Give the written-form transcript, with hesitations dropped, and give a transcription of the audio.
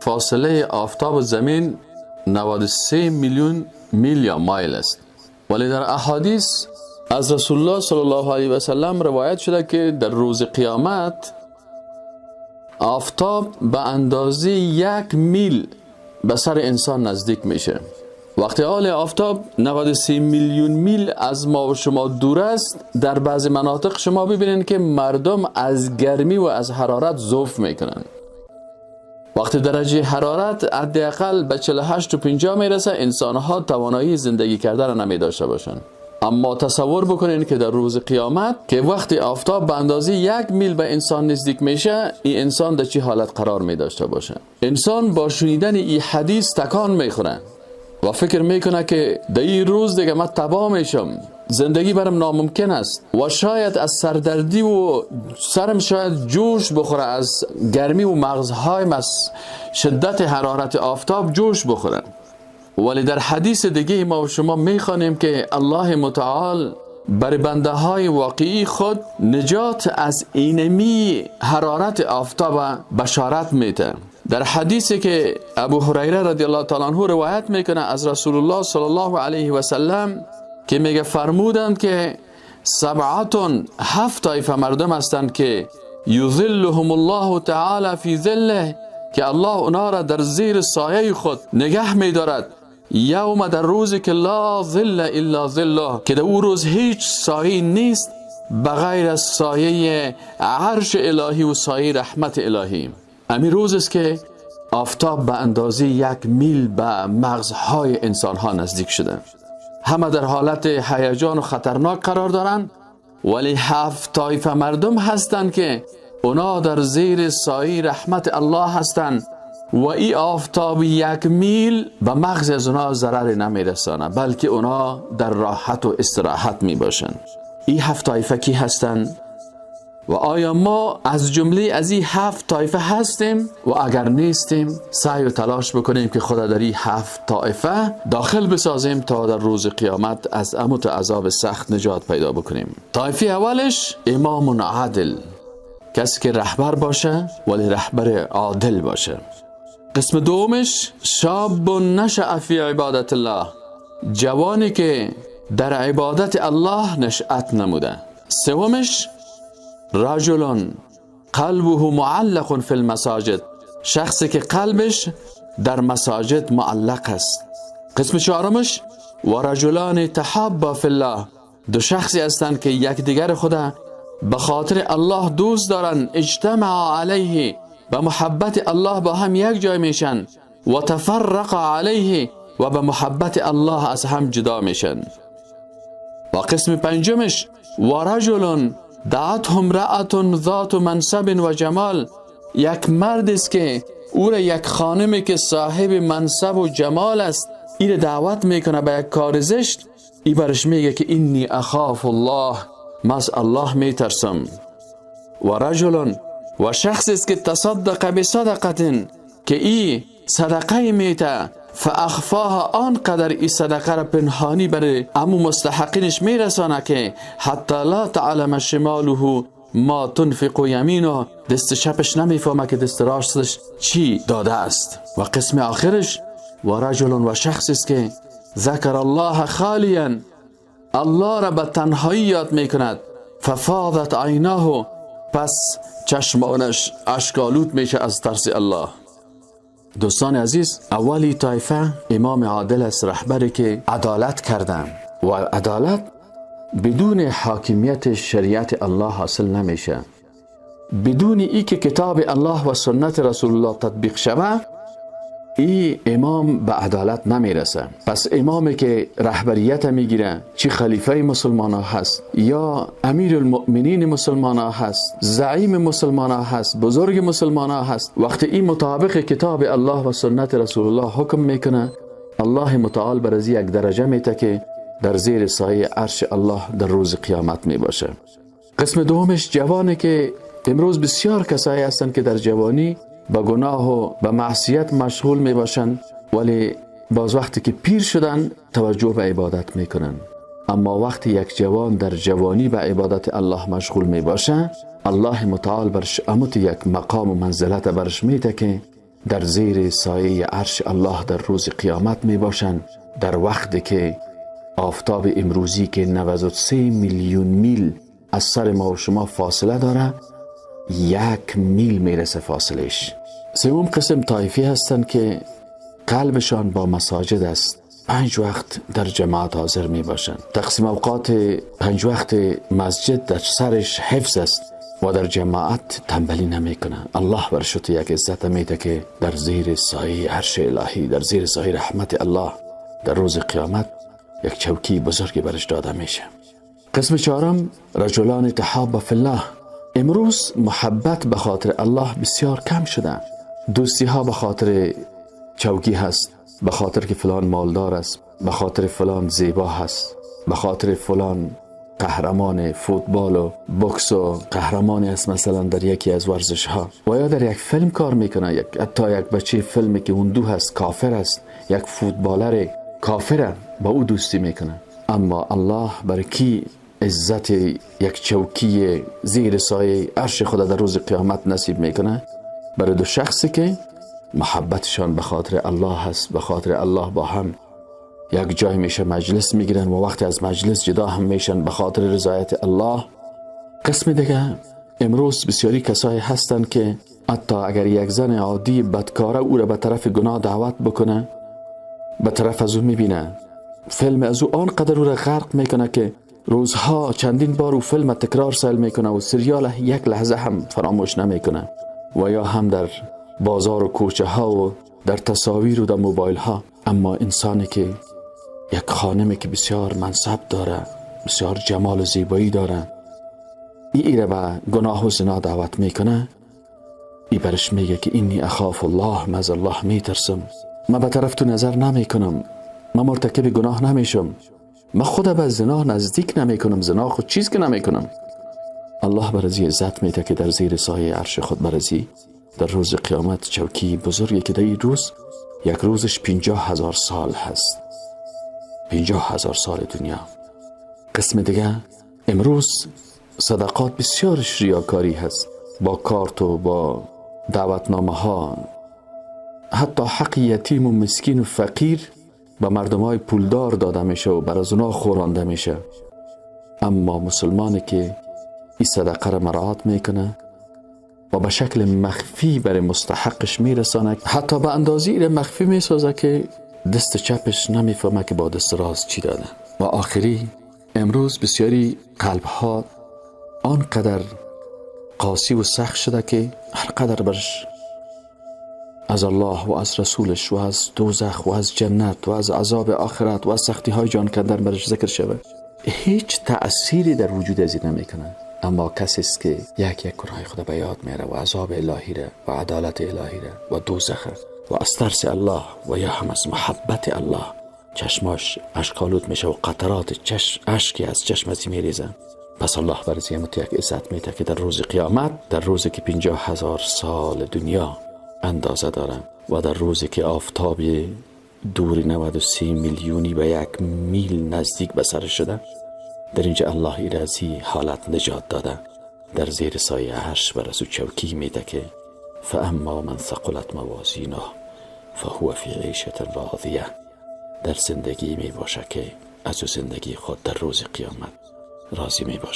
فاصله آفتاب و زمین 93 میلیون میل یا مایل است، ولی در احادیث از رسول الله صلی الله علیه و سلم روایت شده که در روز قیامت آفتاب به اندازه 1 میل به سر انسان نزدیک میشه. وقتی حال آفتاب 93 میلیون میل از ما و شما دور است، در بعضی مناطق شما ببینید که مردم از گرمی و از حرارت ضعف میکنن. وقتی درجه حرارت حداقل به 48 و 50 میرسه، انسانها توانایی زندگی کردن را نمی داشته باشند. اما تصور بکنین که در روز قیامت که وقتی آفتاب به اندازه 1 میل به انسان نزدیک میشه، این انسان در چه حالت قرار می داشته باشه؟ انسان با شنیدن این حدیث تکان میخوره و فکر میکنه که در این روز دیگه من تباه میشم، زندگی برم ناممکن است و شاید از سردردی و سرم شاید جوش بخوره، از گرمی و مغزهایم از شدت حرارت آفتاب جوش بخوره. ولی در حدیث دیگه ما و شما میخوانیم که الله متعال بر بنده های واقعی خود نجات از اینمی حرارت آفتاب بشارت میده. در حدیثی که ابو هریره رضی الله تعالی عنه روایت میکنه از رسول الله صلی الله علیه و سلم که میگه فرمودند که سبعتون، 7 طایفه مردم هستند که یظلهم الله تعالی فی ظله، که الله اونا را در زیر سایه خود نگه میدارد، یوم، در روزی که لا ظل الا ظله، که در او روز هیچ سایه نیست بغیر از سایه عرش الهی و سایه رحمت الهی. امی روز است که آفتاب به اندازه 1 میل به مغزهای انسانها نزدیک شده، همه در حالت هیجان و خطرناک قرار دارند، ولی 7 طایفه مردم هستند که اونا در زیر سایه رحمت الله هستند و ای آفتاب 1 میل به مغز از اونا ضرر نمیرسانه، بلکه اونا در راحت و استراحت میباشند. ای 7 طایفه کی هستند و آیا ما از جمله از این 7 طایفه هستیم؟ و اگر نیستیم سعی و تلاش بکنیم که خدا در این 7 طایفه داخل بسازیم تا در روز قیامت از اموت عذاب سخت نجات پیدا بکنیم. طایفه اولش امام عادل، کسی که رهبر باشه ولی رهبر عادل باشه. قسم دومش شاب نشأ فی عبادت الله، جوانی که در عبادت الله نشأت نموده. سومش رجل قلبه معلق فی المساجد، شخصی که قلبش در مساجد معلق است. قسم چهارمش و رجلان تحابا فی الله، دو شخصی هستند که یکدیگر خود به خاطر الله دوست دارند، اجتمع علیه، به محبت الله با هم یک جای میشن، و تفرق علیه، و به محبت الله از هم جدا میشن. و قسم پنجمش و رجل دعته امرأة ذات منصب و جمال، یک مرد است که او را یک خانمی که صاحب منصب و جمال است این دعوت میکنه به یک کار زشت، ای برش میگه که انی اخاف الله، من از الله میترسم. و رجل، و شخص است که تصدق بصدقه، که ای صدقه میته، فاخفاها، آنقدر ای صدقه را پنهانی برای امو مستحقینش میرسانه که حتی لا تعلم شماله ما تنفق یمینه، دست چپش نمیفهمه که دست راستش چی داده است. و قسم آخرش و رجل، و شخص است که ذکر الله خالیا، الله را به تنهایی یاد میکند، ففاضت عیناه، پس چشمانش اشکالود میشه از ترس الله. دوستان عزیز، اولی طایفه امام عادل است، رهبری که عدالت کردن و عدالت بدون حاکمیت شریعت الله حاصل نمیشه، بدون ای که کتاب الله و سنت رسول الله تطبیق شوه ای امام به عدالت نمیرسه. پس امامی که رهبریت میگیره، چی خلیفه مسلمان ها هست یا امیر المؤمنین مسلمان ها هست، زعیم مسلمان ها هست، بزرگ مسلمان ها هست، وقتی این مطابق کتاب الله و سنت رسول الله حکم میکنه، الله متعال بر از یک درجه میته که در زیر سایه عرش الله در روز قیامت میباشه. قسم دومش جوانی که امروز بسیار کسایی هستند که در جوانی با گناه و به معصیت مشغول می باشند، ولی باز وقتی که پیر شدن توجه به عبادت می کنن. اما وقتی یک جوان در جوانی به عبادت الله مشغول می باشه، الله متعال برش اموت یک مقام و منزلت برش میده که در زیر سایه عرش الله در روز قیامت می باشند، در وقتی که آفتاب امروزی که 93 میلیون میل از سر ما و شما فاصله داره، 1 میل میرسه فاصلش. سوم قسم طایفی هستند که قلبشان با مساجد است، 5 وقت در جماعت حاضر می باشند. تقسیم اوقات 5 وقت مسجد در سرش حفظ است و در جماعت تنبلی نمی کنه. الله برش یک عزت میده که در زیر سایه عرش الهی، در زیر سایه رحمت الله در روز قیامت یک چوکی بزرگی برش داده میشه. قسم چهارم، رجلان تحابا فی الله. امروز محبت به خاطر الله بسیار کم شده. دوستی ها به خاطر چوکی هست، به خاطر که فلان مالدار است، به خاطر فلان زیبا هست، به خاطر فلان قهرمان فوتبال و بوکس و قهرمانی است مثلا در یکی از ورزش ها، و یا در یک فیلم کار میکنه. حتی یک بچه فیلمی که هندو هست، کافر است، یک فوتبالر کافر، با او دوستی میکنه. اما الله برای کی عزت یک چوکی زیر سایه عرش خدا در روز قیامت نصیب میکنه؟ برای دو شخصی که محبتشان به خاطر الله هست، به خاطر الله با هم یک جای میشه، مجلس میگیرن و وقتی از مجلس جدا هم میشن به خاطر رضایت الله. قسم دیگه، امروز بسیاری کسایی هستند که حتی اگر یک زن عادی بدکاره او را به طرف گناه دعوت بکنه، به طرف از او میبینه، فیلم از او آنقدر او را غرق میکنه که روزها چندین بار او فیلم تکرار سیل میکنه و سریال یک لحظه هم فراموش نمیکنه، و یا هم در بازار و کوچه ها و در تصاویر و در موبایل ها. اما انسانی که یک خانمی که بسیار منصب داره، بسیار جمال و زیبایی داره، ای را به گناه و زنا دعوت میکنه، ای برش میگه که انی اخاف الله، من از الله میترسم، من به طرف تو نظر نمیکنم، من مرتکب گناه نمیشم، من خود به زنا نزدیک نمیکنم، زنا خود چیز که نمیکنم. الله برازی عزت میده که در زیر سایه عرش خود برازی در روز قیامت چوکی بزرگی که در این روز یک روزش 50,000 سال هست، 50,000 سال دنیا. قسم دیگه، امروز صدقات بسیارش ریاکاری هست، با کارت و با دعوتنامه ها، حتی حق یتیم و مسکین و فقیر به مردم های پولدار داده میشه و بر از اونا خورانده میشه. اما مسلمانی که این صدقه را مراعات میکنه و به شکل مخفی برای مستحقش میرسانه، حتی به اندازه را مخفی میسازه که دست چپش نمیفهمه که با دست راست چی داده. و آخری، امروز بسیاری قلب ها آنقدر قاسی و سخت شده که هر قدر برش از الله و از رسولش و از دوزخ و از جنت و از عذاب آخرت و از سختی های جان کندن برش ذکر شود، هیچ تأثیری در وجود از این نمیکنه. اما کسی است که یک یک گناه خدا به یاد میاره و عذاب الهی را و عدالت الهی را و دوزخ و از ترس الله و یا هم از محبت الله چشماش اشکالود میشه و قطرات چشم اشکی از چشم از میریزن. پس الله بر زیمت یک عزت میده که در روز قیامت، در روزی که 50,000 سال دنیا اندازه داره و در روزی که آفتاب دور 93 میلیونی به 1 میل نزدیک به سر شده، در اینجا الله ایرازی حالت نجات داده، در زیر سایه عرش بر از او چوکی میده که فاما من ثقلت موازینه فهو فی عیشة راضیه، در زندگی می باشه که از او زندگی خود در روز قیامت راضی می باشه.